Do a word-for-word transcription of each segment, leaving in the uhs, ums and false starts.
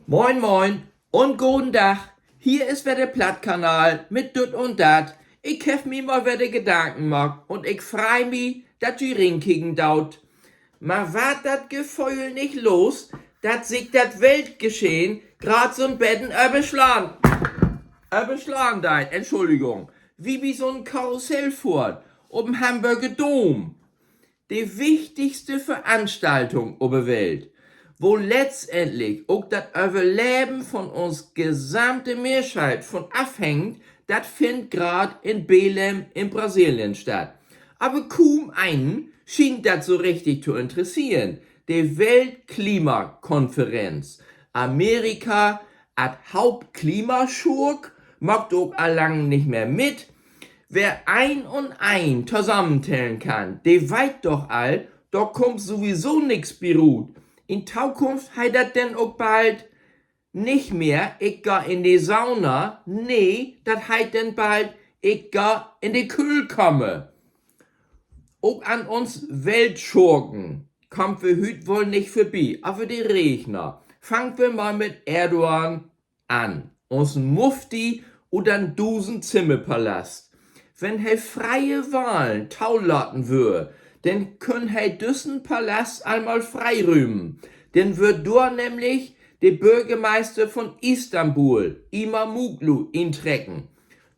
Moin, moin un goden Dag. Hier is wedder de Plattkanal mit Düt un Dat. Ik heff mi mal wedder Gedanken maakt un ik frei mi, dat ji rinkieken doot. Man warrt dat Geföhl nich los, dat sik dat Weltgeschehen graad so'n beten överslaan, överslaan deit, Entschuldigung, wie bi so'n Karussellfohrt op'n Hamborger Dom. De wichtigste Veranstaltung op de Welt, wo letztendlich ok dat Överleven von uns gesamte Menschheit von afhängt, dat finnt graad in Belém in Brasilien statt. Aver kuum een schient dat so richtig to interesseren. De Weltklimakonferenz. Amerika as Hauptklimaschurk maakt ok al lang nich mehr mit. Wer een un een tosamentellen kann, de weet doch al, dor kummt sowieso nix bi rut. In Tokunft heet dat denn ok bald nich mehr: Ik gah in de Sauna. Nee, dat heet denn bald: Ik gah in de Köhlkamer. Ok an uns Weltschurken kaamt wi hüüt woll nich vörbi, aver de Regner. Fangt wi mal mit Erdogan an, unsen Mufti ut den Dusend-Zimmer-Palast. Wenn he freie Wahlen tolaten wöör, denn künn he düssen Palast al mal freirümen. Denn wöör dor nämlich de Börgermeister von Istanbul, Imamoglu, intrecken.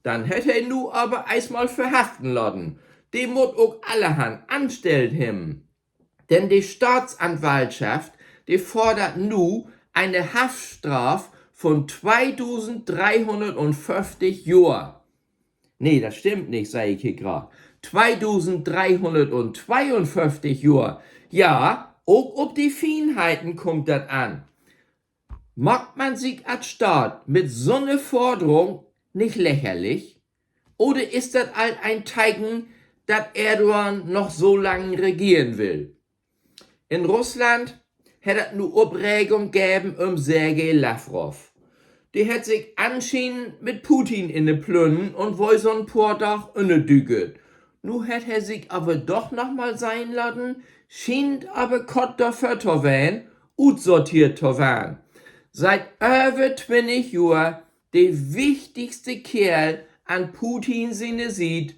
Den hett he nu aver eerstmal verhaften laten. De mutt ok allerhand anstellt hebben. Denn de Staatsanwaltschaft, de fordert nu ene Haftstraaf von tweedusend dreehunnertföfftig Johr. Nee, dat stimmt nich, seh ik hier graad. Tweedusend dreehunnerttweeunföfftig Johr. Ja, ok op de Fienheiten kummt dat an. Maakt man sik as Staat mit so'ne Forderung nich lächerlich? Oder is dat al en Teken, dat Erdogan noch so lang regeren will? In Russland hett dat nu Opregung geven üm Sergei Lawrow. De hett sik anschienend mit Putin in de Plünnen un woll so'n poor Daag ünnerdükert. Nu hett he sik aver doch noch mal sehn laten, schient aver kort dorvör to ween, utsorteert to warrn. Siet över twintig Johr de wichtigste Keerl an Putin siene Siet.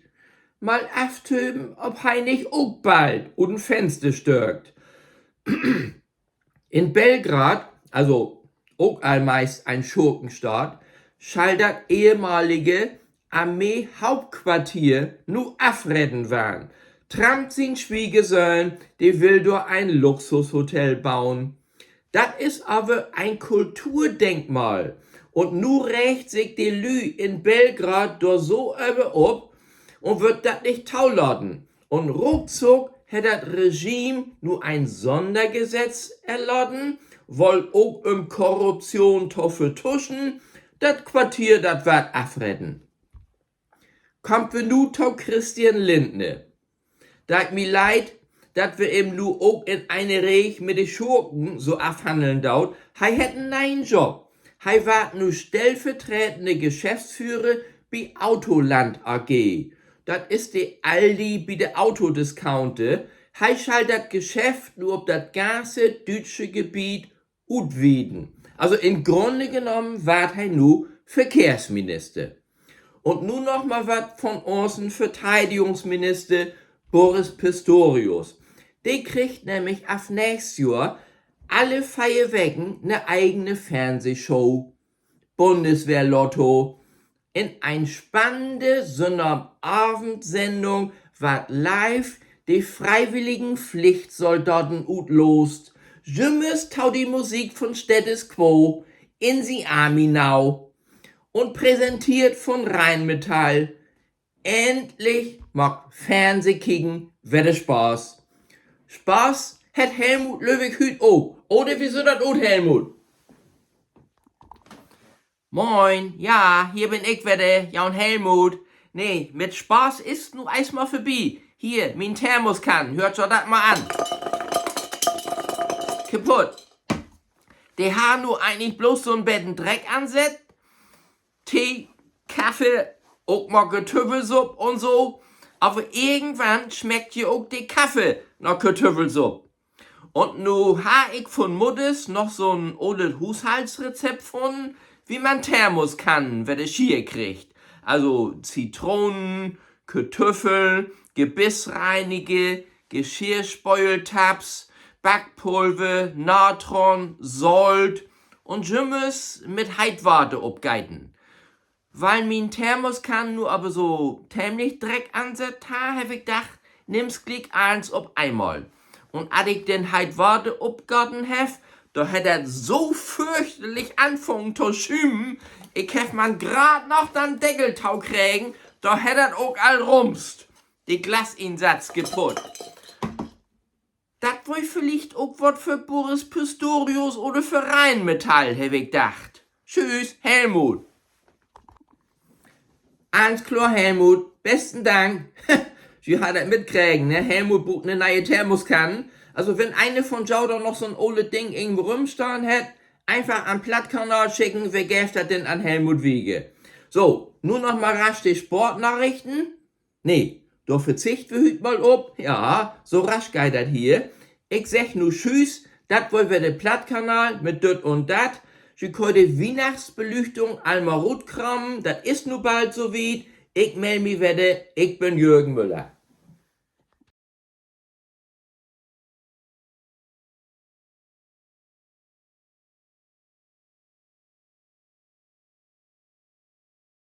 Mal aftöven, of he nich ok bald ut en Fenster störkt. In Belgrad, also ok al meist en Schurkenstaat, schall dat ehemalige Armeehauptquartier nu afreten warrn. Trump sien Swiegersöhn, de will dor en Luxushotel boen. Dat is aver en Kulturdenkmal. Un nu reegt sik de Lüüd in Belgrad dor so över op un wüllt dat nich tolaten. Un ruckzuck hett dat Regime nu en Sonnergesett erlaten, woll ok üm Korruption to vertuschen. Dat Quartier, dat warrt afreten. Kaamt wi nu to Christian Lindner. Deit mi leed, dat wi em nu ok in ene Reeg mit de Schurken so afhanneln doot. He hett en ne'en Job. He warrt nu stellvertretende Geschäftsführer bi Autoland A G. Dat is de Aldi bi de Autodiscounter. He schall dat Geschäft nu op dat ganze düütsche Gebiet utwieden. Also in Grunne genahmen warrt he nu Verkehrsminister. Un nu noch mal wat von unsen Verteidigungsminister Boris Pistorius. De kriggt nämlich af nächst Johr alle veer Weken ne egene Fernsehshow. Bundeswehrlotto. In en spannende Sünnavendsendung warrt live de freiwilligen Pflichtsoldaten utlost. Jümmers to de Musik von Status Quo, In the Army Now. Un präsenteert von Rheinmetall. Endlich maakt Fernsehkieken wedder Spaaß. Spaaß hett Helmut Löwig hüüt ok. Oder wie süht dat ut, Helmut? Moin, ja, hier bün ik wedder, jo'n Helmut. Nee, mit Spaaß is nu eerstmal vörbi. Hier, mien Thermoskann, höört jo dat mal an. Kaputt. De harr nu egentlich bloots so'n beten Dreck ansett. Tee, Kaffee, ok mal Kartüffelsupp un so. Aver irgendwann smeckt je ok de Kaffee na Kartüffelsupp. Un nu harr ik vun Mudders noch so'n olet Huushaltsrezept funnen, wie man Thermoskannen wedder schier kriggt. Also Zitronen, Kartüffel, Gebissreiniger, Geschirrspööltabs, Backpulver, Natron, Solt un jümmers mit heit Water opgeten. Wiel mien Thermoskann nu aver so temlich Dreck ansett harr, heff ik dacht, nimmst gliek allens op eenmal. Un as ik denn heit Water opgaten heff, dor hett dat so förchterlich anfungen to schümen. Ik heff man graad noch den Deckel tokregen, dor hett dat ok al rumst. De Glasinsatz kaputt. Dat weer villicht ok wat för Boris Pistorius oder för Rheinmetall, heff ik dacht. Tschüss, Helmut. Allens kloor, Helmut. Besten Dank. Ji harrn dat mitkregen, ne? Helmut bruukt 'ne ne'e Thermoskann. Also, wenn een von jo dor noch so'n olet Ding irgendwo rümstahn hett, eenfach an Plattkanal schicken, wi geevt dat denn an Helmut wieder. So, nu noch mal rasch de Sportnarichten. Nee, dor verzicht wi hüüt mal op. Ja, so rasch geiht dat hier. Ik segg nu Tschüss, dat weer wedder de Plattkanal mit Düt un Dat. Ji köönt de Wiehnachtsbelüchtung al mal rutkramen, dat is nu bald so wiet. Ik meld mi wedder, ik bün Jürgen Müller.